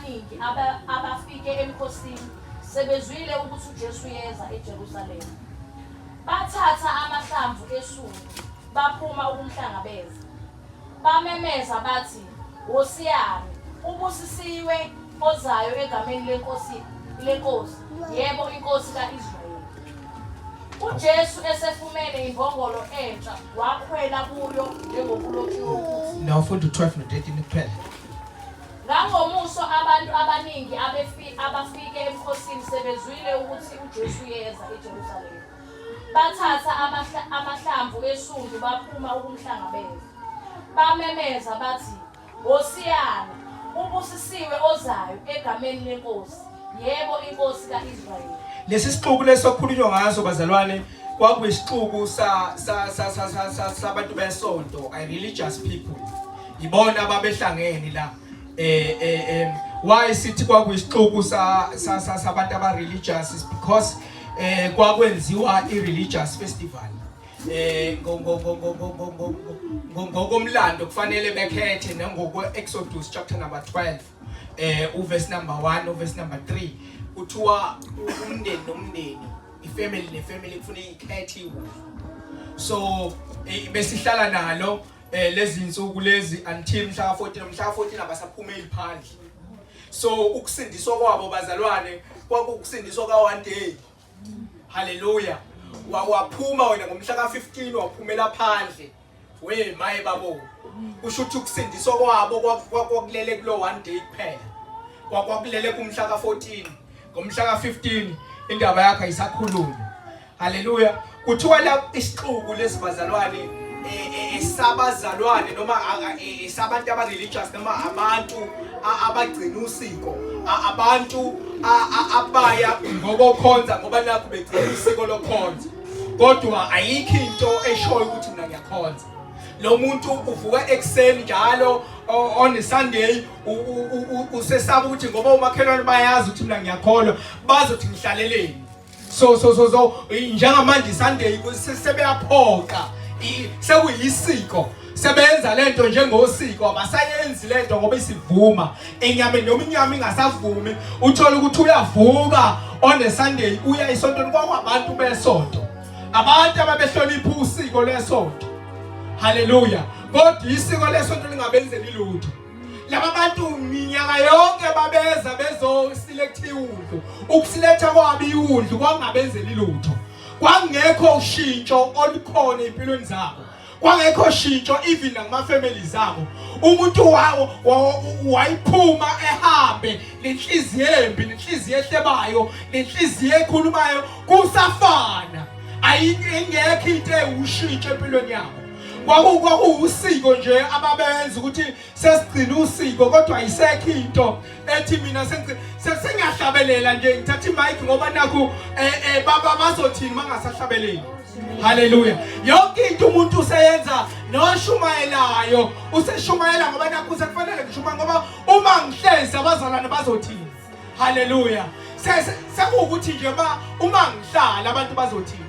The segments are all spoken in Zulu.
abaningi abafike emkhosini sebezwile ukuthi uJesu uyeza eJerusalema, bathatha amahlamvu esundu baphuma ukumhlangabeza. Bamemeza bathi, Hosiyana, ubusisiwe ozayo egameni leNkosi, leNkosi, yebo iNkosi ka-Israyeli. UJesu esefumene imbongolo entsha wakhwela kuyo njengokulotshiwe ukuthi. Nawufunda u-12 no-13 kuphela. Ngangomuso abantu abaningi abafike emkhosini sebezwile ukuthi uJesu uyeza eJerusalema, bathatha amahlamvu esundu baphuma ukumhlangabeza. Bamemeza bathi, Hosiyana, ubusisiwe ozayo egameni leNkosi, yebo iNkosi ka-Israyeli. Lesi sixuku lesi okukhulunywa ngaso bazalwane kwakuyisixuku sa sa sa sa sa sa sabantu besonto, a religious people. Ibona ababehlangene la. Why sithi kwakuyisixuku sa sa sa sabantu aba religious is because kwakwenziwa i religious festival. Ngokomlando kufanele bekhethe nangokwe Exodus chapter number 12 uverse number 1, uverse number 3, kuthiwa umndeni nomndeni, ifamily nefamily kufuna ikhethe iwundlu. So besihlala nalo lezi insuku lezi until mhla ka 14. Mhla ka 14 abasaphumeli phandle. So ukusindiswa kwabo bazalwane kwakukusindiswa ka one day. Haleluya. Waphuma wena ngomhla ka-15, waphumela phandle. We maye babo, kusho ukuthi ukusindiswa kwabo kwakulele kulo one day kuphela, kwakulele kumhla ka-14. Ngomhla ka-15 indaba yakho ayisakhulumi. Haleluya. Kuthiwa la isixuku lesibazalwane esabazalwane noma esabantu aba-religious noma abantu abagcina usiko, abantu abaya ngokokhonza ngoba nakho begcina usiko lokhonza, kodwa ayikho into eshoyo ukuthi mina ngiyakhonza. Lo muntu uvuka ekuseni njalo on a Sunday, usesaba ukuthi ngoba umakhelwane bayazi ukuthi mina ngiyakholwa, bazothi ngihlaleleni. So njengamanje Sunday sebeyaphoqa, sekuyisiko, sebenza lento njengosiko, abasayenzi lento ngoba isivuma enyameni noma inyama ingasavumi. Uthola ukuthi uyavuka on a Sunday, uya esontweni. Kwakwabantu besonto, abantu ababehlonipha usiko lesonto. Haleluya. Kodwa isiko lesonto lingabenzeli lutho. Laba bantu minyaka yonke babeza bezoselecta iwundlu. Ukuselecta kwabo iwundlu kwangabenzeli lutho. Kwangekho ushintsho olukhona empilweni zabo, kwangekho shintsho even nakuma families abo. Umuntu wawo wayiphuma ehambe nenhliziyo embi, nenhliziyo ehlebayo, nenhliziyo ekhulumayo, kusafana, ayingekho into ewushintsho empilweni yabo. Kwakuwusiko nje ababenza ukuthi sesigcina usiko, kodwa ayisekho into ethi mina sengiyahlabelela nje, ngithatha imic ngoba nakhu baba bazothini mangasahlabeleli. Haleluya. Yonke into umuntu useyenza, noshumayelayo useshumayela ngoba nakhu sekufanele ngishumayela, ngoba uma ngihlezi abazalwane bazothini? Haleluya. Sekuwukuthi nje uma ngihlala abantu bazothini?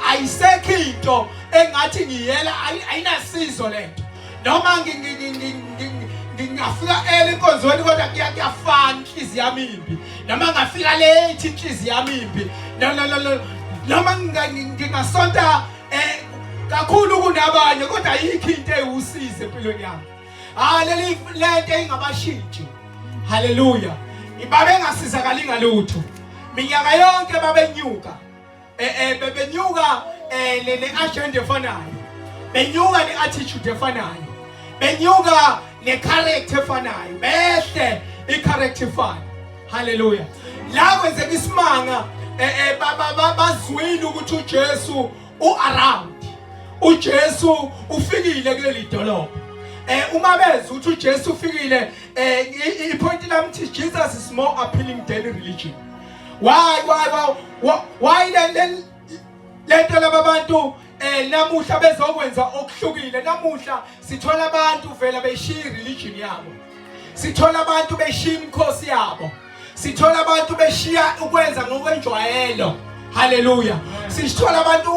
Ayisekho into engathi ngiyela, ayinasizo lento. Noma ngingafika early enkonzweni, kodwa kuyafana, inhliziyo yami imbi. Noma ngafika late, inhliziyo yami imbi. No, no, no, no. Noma ngingasonta kakhulu kunabanye, kodwa ayikho into ewusizo empilweni yami. Ah, leli lento ingabashintshi. Haleluya. Ibabe engasizakali ngalutho. Minyaka yonke babenyuka, bebenyuka le agenda efanayo, benyuka ne attitude efanayo, benyuka ne character efanayo, behle i character efanayo. Haleluya. La kwenzeka isimanga, bazwile ukuthi uJesu u-around, uJesu ufikile kuleli dolobha. Uma bezwa ukuthi uJesu ufikile, ipoint lami thi Jesus is more appealing than religion. Why le lento laba bantu namuhla bezokwenza okuhlukile? Namuhla sithola abantu vela beshiya religion yabo, sithola abantu beshiya imikhosi yabo, sithola abantu beshiya ukwenza ngokwenjwayelo. Haleluya. Sithola abantu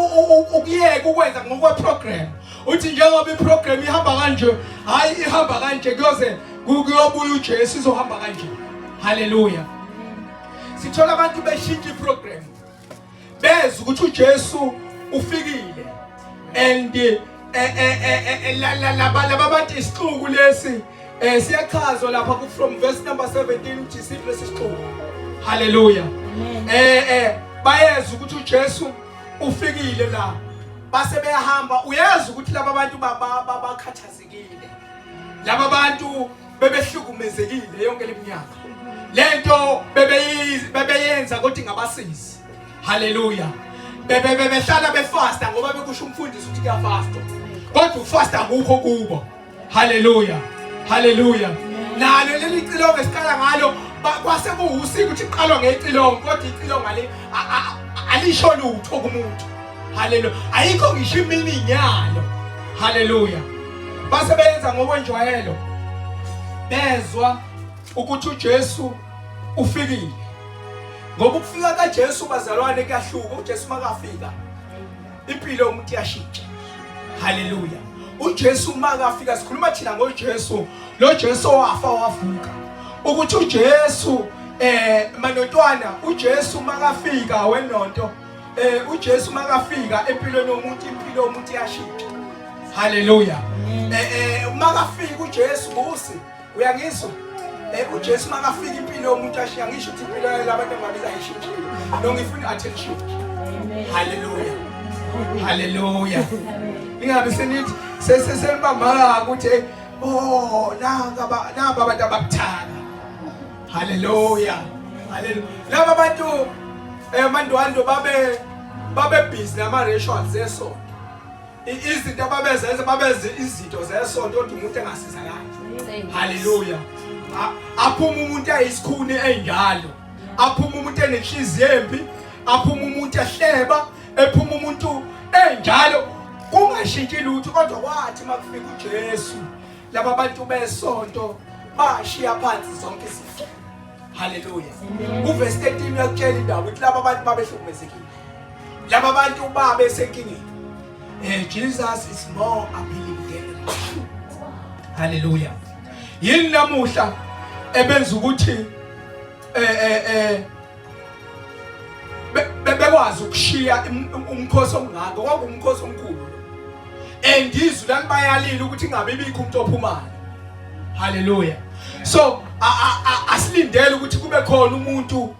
ukuyeka ukwenza ngokwe program, uthi njengoba iprogram ihamba kanje, hayi, ihamba kanje kuyoze kuyobuya uJesu, izohamba kanje. Haleluya. Sithola abantu beshintsha iprogram. Bezwa ukuthi uJesu ufikile. And eh, eh, eh, laba laba bantu isixuku lesi siyachazwa lapha ku from verse number 17 ukuthi siphi lesi sixuku. Haleluya. Bayezwa ukuthi uJesu ufikile la. Base beyahamba uyezwa ukuthi laba bantu bakhathazekile. Laba bantu bebehlukumezekile yonke leminyaka. Lento bebeyenza kodwa ingabasizi. Haleluya. Bebe bebehlala befasta ngoba bekusho umfundisi ukuthi kuyafastwa. Kodwa ufasta akukho kubo. Haleluya. Haleluya. Nalo leli cilongo esiqala ngalo kwase kuwusiko ukuthi iqalwa ngecilongo kodwa icilongo ali alisho lutho kumuntu. Haleluya. Ayikho ngisho meaning yalo. Haleluya. Base beyenza ngokwenjwayelo. Bezwa ukuthi uJesu ufikile. Ngoba ukufika kaJesu bazalwane kuyahluka. uJesu makafika impilo yomuntu iyashintsha. Haleluya. uJesu makafika sikhuluma thina ngoJesu, lo Jesu owafa wavuka. Ukuthi uJesu manontwana uJesu makafika wenonto uJesu makafika empilweni yomuntu impilo yomuntu iyashintsha. Haleluya. Makafika uJesu busi uyangizwa? uJesu makafika impilo yomuntu ashiya ngisho ukuthi impilo yalabantu engabiza ayishintshile. No ngifuna attention. Haleluya. Haleluya. Ningabe senithi sesenibambaka ukuthi oh nanga naba abantu abakuthanda. Haleluya. Haleluya. Laba bantu mandwando babe busy nama rituals esonto. Izinto ababezenza babeze izinto zesonto kodwa umuntu engasizakali. Haleluya. Aphuma umuntu ayisikhuni enjalo. Aphuma umuntu enenhliziyo embi, aphuma umuntu ehleba, ephuma umuntu enjalo kungashintshi lutho kodwa kwathi makufika uJesu laba bantu besonto bashiya phansi zonke izinto. Haleluya. Uverse 13 uyakutshela indaba ukuthi laba bantu babehlukumezekile. Laba bantu babe senkingeni. Jesus is more appealing than. Haleluya. Yini namuhla ebenza ukuthi bekwazi ukushiya umkhosi omngaka kwakuwumkhosi omkhulu. And izwi lalibayalile ukuthi ingabe ibikho umuntu ophumayo. Haleluya. So asilindele ukuthi kube khona umuntu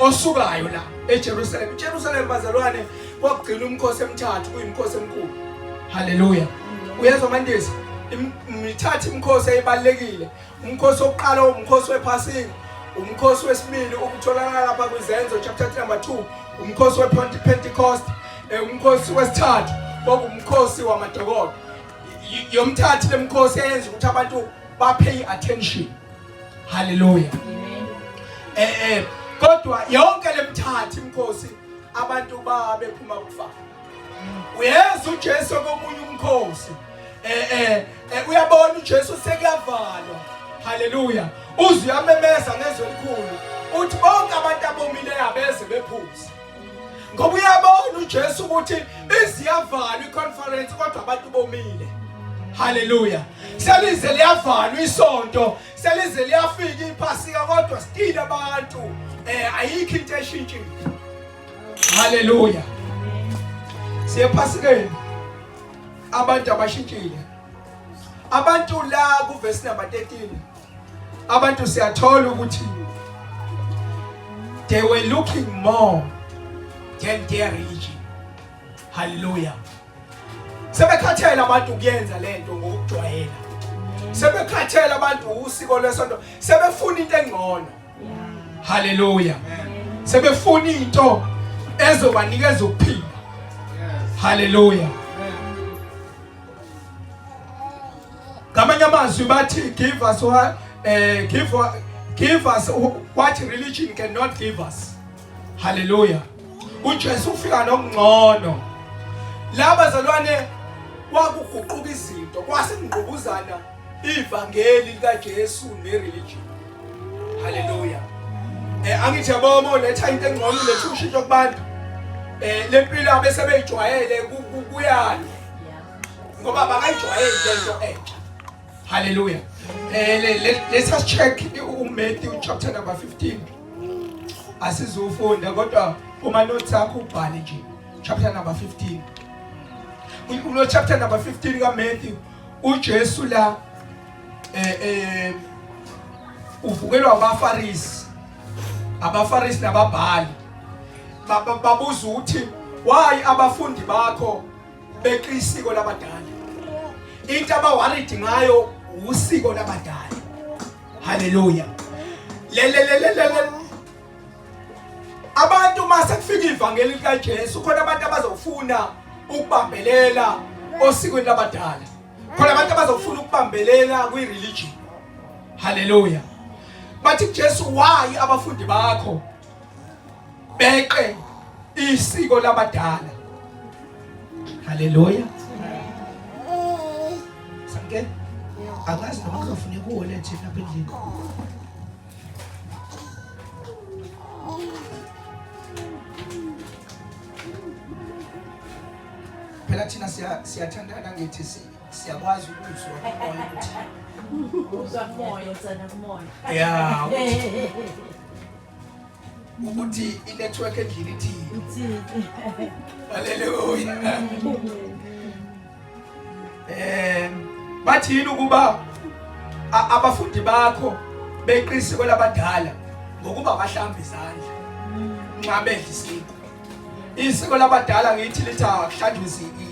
osukayo la eJerusalem. IJerusalem bazalwane kwakugcina umkhosi emthathu kuyimkhosi emkhulu. Haleluya. Uyezwa mandisi mithathu imikhosi eyibalekile. Umkhosi wokuqala umkhosi wePhasika, umkhosi wesibili ukutholakala lapha kwizenzo chapter number 2, umkhosi wePentecost, umkhosi wesithathu kwakumkhosi wamadokodo. Yomthathu lemkhosi eyenza ukuthi abantu bapay attention. Haleluya. Kodwa yonke lemthathu imkhosi abantu babephuma kufa. Uyeza uJesu komunye umkhosi. Uyabona uJesu sekuyavalwa. Haleluya. Uze uyamemeza ngezwi elikhulu. Uthi bonke abantu abomileyo abeze bephuze. Ngoba uyabona uJesu ukuthi iziyavalwa iconference kodwa abantu bomile. Haleluya. Selize liyavalwa isonto, selize liyafika iphasika kodwa still abantu ayikho into eshintshile. Haleluya. Siye phasikeni. Abantu abashintshile. Abantu la ku verse number 13. Abantu siyathola ukuthi they were looking more than their religion. Hallelujah. Sebekhathele abantu ukuyenza lento ngokujwayela. Sebekhathele abantu usiko lwesonto, sebefuna into engcono. Hallelujah. Sebefuna into ezobanikeza ukuphila. Hallelujah. Ngamanye amazwi bathi give us what give us what religion cannot give us. Hallelujah. uJesu ufika nokungcono. Laba zalwane kwakuguquka izinto, kwase kungqubuzana ivangeli likaJesu nereligion. Hallelujah. Angithi yabo uletha into engcono uletha ushintsho kubantu. Lempilo abese beyijwayele kuyani. Ngoba bakayijwayele lento entsha. Hallelujah. Let us check uMatthew chapter number 15 asizufunda kodwa uma notes akho ubhale nje chapter number 15. Kulo chapter number 15 kaMatthew uJesu la uvukelwa abaFarisi, abaFarisi nababhali babuza ukuthi why abafundi bakho beqa isiko labadala. Into abaworried ngayo usiko labadala. Haleluya. Le le le le le abantu mase kufika ivangeli likaJesu khona abantu abazofuna ukubambelela osikweni labadala, khona abantu abazofuna ukubambelela kwi-religion. Haleluya. Bathi kuJesu, why abafundi bakho beqe isiko labadala? Haleluya. Sanke angazi noma kuzofuneka uwolethe lapha endlini. Phela thina siyathandana ngithi siyakwazi ukuzwa umoya ukuthi uzwa kumoya usana kumoya. Yeah, ukuthi i-network endlini ithini. Haleluya. Bathi yini ukuba abafundi bakho beqisa kwelabadala ngokuba bahlamba izandla nxa bedla isinkwa? Isiko labadala ngithi lithi akuhlanjwe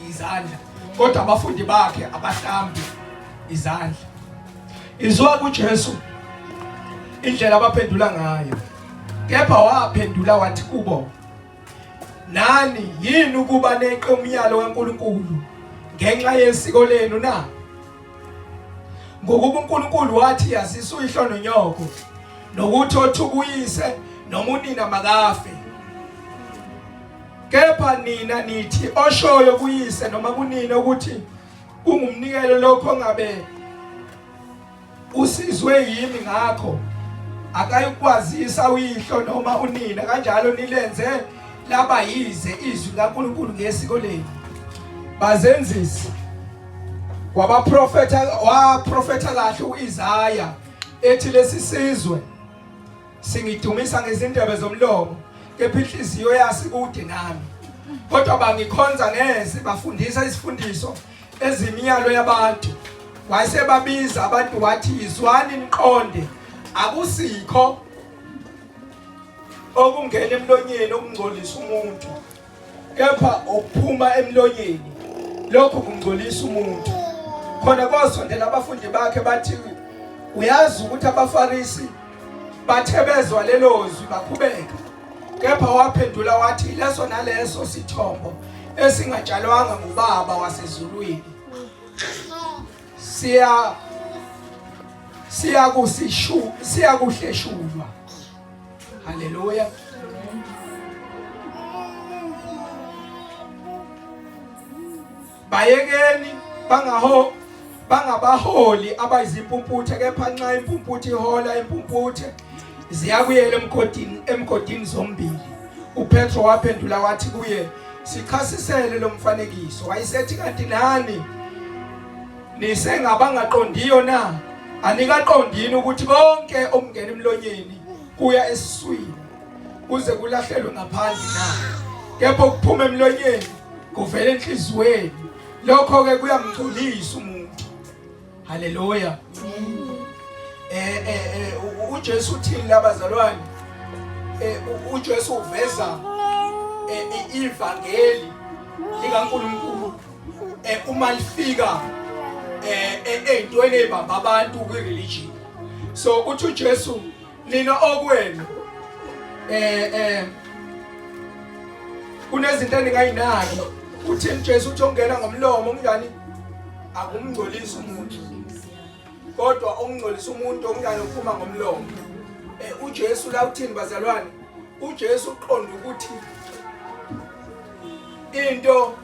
izandla, kodwa abafundi bakhe abahlambi izandla. Izwa kuJesu indlela abaphendula ngayo. Kepha waphendula wathi kubo, nani yini ukuba neqe umyalo kaNkulunkulu ngenxa yesiko lenu na? Ngokuba uNkulunkulu wathi yazisa uyihlo nonyoko, nokuthi othuka uyise noma unina makafe. Kepha nina nithi oshoyo kuyise noma kunina ukuthi kungumnikelo lokho ongabe usizwe yimi ngakho, akayikwazisa uyihlo noma unina. Kanjalo nilenze laba yize izwi likaNkulunkulu ngesiko lenu. Bazenzisi. Wabaprofetha, waprofetha kahle uIsaya ethi lesi sizwe singidumisa ngezindebe zomlomo, kepha inhliziyo yasi kude nami, kodwa bangikhonza ngeze, bafundisa isifundiso ezimiyalo yabantu. Wayesebabiza abantu wathi, izwani niqonde, akusikho okungena emlonyeni okungcolisa umuntu, kepha okuphuma emlonyeni lokho kungcolisa umuntu. Khona kwasondela abafundi bakhe bathi, uyazi ukuthi abaFarisi bathe bezwa lelo zwi bakhubeka. Kepha waphendula wathi, leso naleso sithombo esingatshalwanga ngubaba wasezulwini siya siyakuhleshulwa. Haleluya. Bayekeni bangaho bangabaholi abayizimpumputhe, kepha nxa impumputhe ihola impumputhe ziyakuyela emgodini zombili. UPetro waphendula wathi kuye, sichasisele lo mfanekiso. Wayesethi, kanti nani nisengabangaqondiyo na? Anikaqondi yini ukuthi konke okungena emlonyeni kuya esiswini kuze kulahlelwe ngaphandle na? Kepha okuphuma emlonyeni kuvela enhliziyweni, lokho-ke kuyamngcolisa umuntu. Haleluya. uJesu uthini labazalwane? uJesu uveza ivangeli likaNkulunkulu uma lifika ey'ntweni ey'bamba abantu kwi-religion. So uthi uJesu, nina okwenu kunezinto eningayinaki. Uthini Jesu? Uthi ongena ngomlomo kunjani akumngcolisi umuntu, kodwa okungcolisa umuntu okunjani ukuphuma ngomlomo. uJesu la uthini bazalwane? uJesu uqonda ukuthi into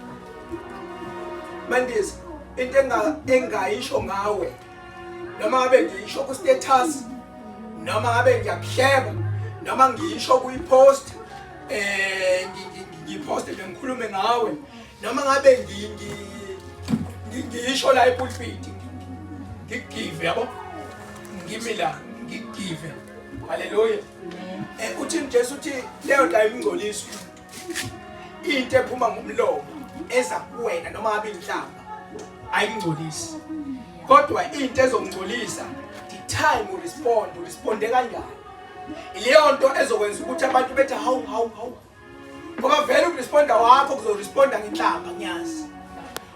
mandisi into engayisho ngawe, noma ngabe ngiyisho ku status, noma ngabe ngiyakuhleba, noma ngiyisho kuyi-post, ngiposte nje ngikhulume ngawe, noma ngabe ngiyisho la epulpit ngikugive, yabo, ngimi la ngikugive. Haleluya. Uthi uJesu uthi leyo nto ayimngcolisi umuntu. Into ephuma ngomlomo eza kuwena noma ngabe inhlamba ayingcolisi. Kodwa into ezongcolisa the time u respond, u responde kanjani. Leyo nto ezokwenza ukuthi abantu bethi hawu hawu hawu. Ngoba vele ukuresponda wakho kuzoresponda ngenhlamba ngiyazi.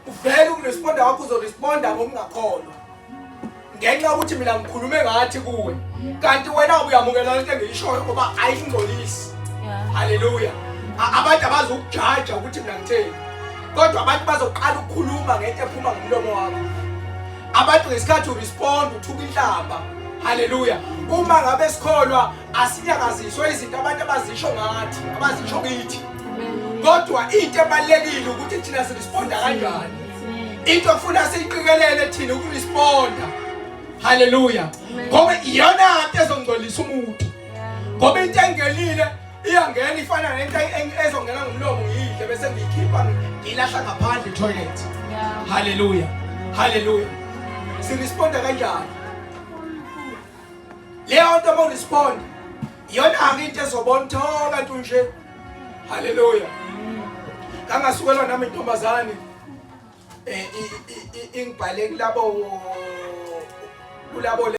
Uvele ukuresponda wakho uzoresponda ngokungakholwa. Ngenxa yokuthi mina ngikhulume ngathi kuwe. Kanti wena uyamukela lento engiyishoyo ngoba ayingcolisi. Haleluya. Abantu abazokujaja ukuthi mina ngitheni. Kodwa abantu bazoqala ukukhuluma ngento ephuma ngomlomo wakho. Abantu ngesikhathi urespond uthuka inhlamba. Haleluya. Uma ngabe sikholwa asinyakaziswe izinto abantu abazisho ngathi, abazisho kithi. Kodwa into ebalekile ukuthi thina siresponda kanjani. Into ofuna siyiqikelele thina ukuresponda. Haleluya. Ngoba iyona into ezongcolisa umuntu. Ngoba into engenile iyangena ifana nento ezongena ngomlomo ngiyidle bese ngiyikhipha ngiyilahla ngaphandle toilet. Haleluya. Haleluya. Siresponda kanjani? Leyo nto uma urespond iyona-ke into ezobona ukuthi oh kanti unje. Haleluya. Ngangasukelwa nami intombazane ingibhale kulabo kulabo.